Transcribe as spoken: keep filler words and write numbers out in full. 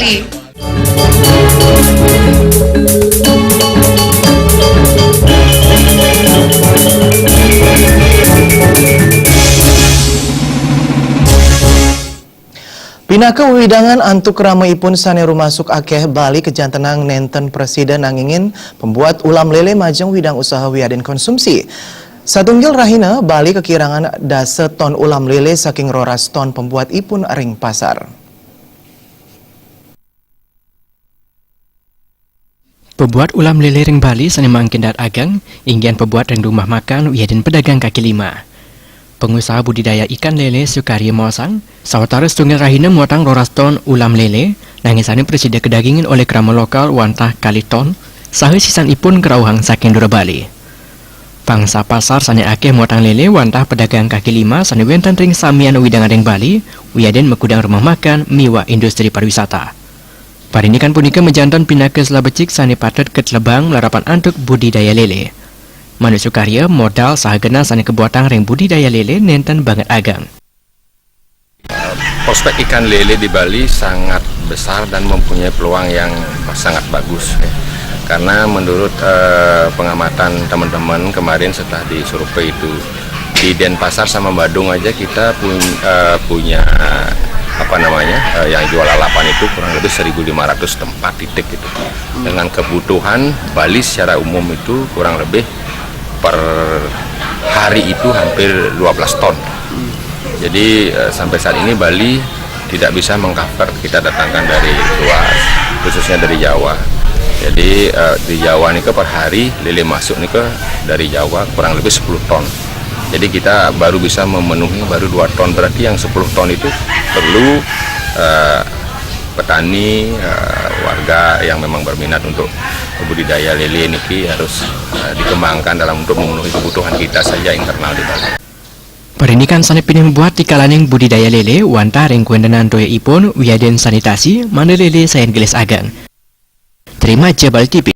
Pinaka wewidangan antuk krameipun sane rumasuk akeh Bali kajantenang nenten prasida nangingin pembuat ulam lele majeng widang usaha wiadin konsumsi. Satunggil rahina, Bali kakirangan dasa ton ulam lele saking roras ton pembuatipun ring pasar. Pebuat ulam lele ring Bali sane mangkin dahat ageng, inggihan pebuat ring rumah makan wiadin pedagang kaki lima. Pengusaha budidaya ikan lele Sukarya maosang, sawatara setunggal rahina muatang roras ton ulam lele, nanging sane prasida kadagingin olih krama lokal wantah kalih ton, saha sisanipun karauhang saking dura Bali. Pangsa pasar sane akeh muatang lele wantah pedagang kaki lima sane wenten ring samian wewidangan ring Bali, wiadin makudang rumah makan miwah industri pariwisata. Parindikan punika majanten pinaka sela becik sane patut katelebang malarapan antuk budidaya lele. Manut Sukarya, modal saha genah sane kabuatang ring budidaya lele nenten banget ageng. Prospek ikan lele di Bali sangat besar dan mempunyai peluang yang sangat bagus, ya. Karena menurut, eh, pengamatan teman-teman kemarin setelah disurvei itu, di Denpasar sama Badung aja kita pun-, eh, punya, apa namanya, eh, yang jual lalapan itu kurang lebih seribu lima ratus tempat titik gitu. Dengan kebutuhan Bali secara umum itu kurang lebih per hari itu hampir dua belas ton. Jadi, eh, sampai saat ini Bali tidak bisa mengcover, kita datangkan dari luar, khususnya dari Jawa. Jadi, eh, di Jawa nih per hari lele masuk nih dari Jawa kurang lebih sepuluh ton. Jadi kita baru bisa memenuhi baru dua ton. Berarti yang sepuluh ton itu perlu, eh, petani, eh, warga yang memang berminat untuk budidaya lele niki harus, eh, dikembangkan dalam untuk memenuhi kebutuhan kita saja internal di Bali. Parindikan sane pinih mabuat di kalaning budidaya lele wantah ring kawentenan toyaipun wiadin sanitasi mangda lele sayan gelis ageng. Terima Jabal T V.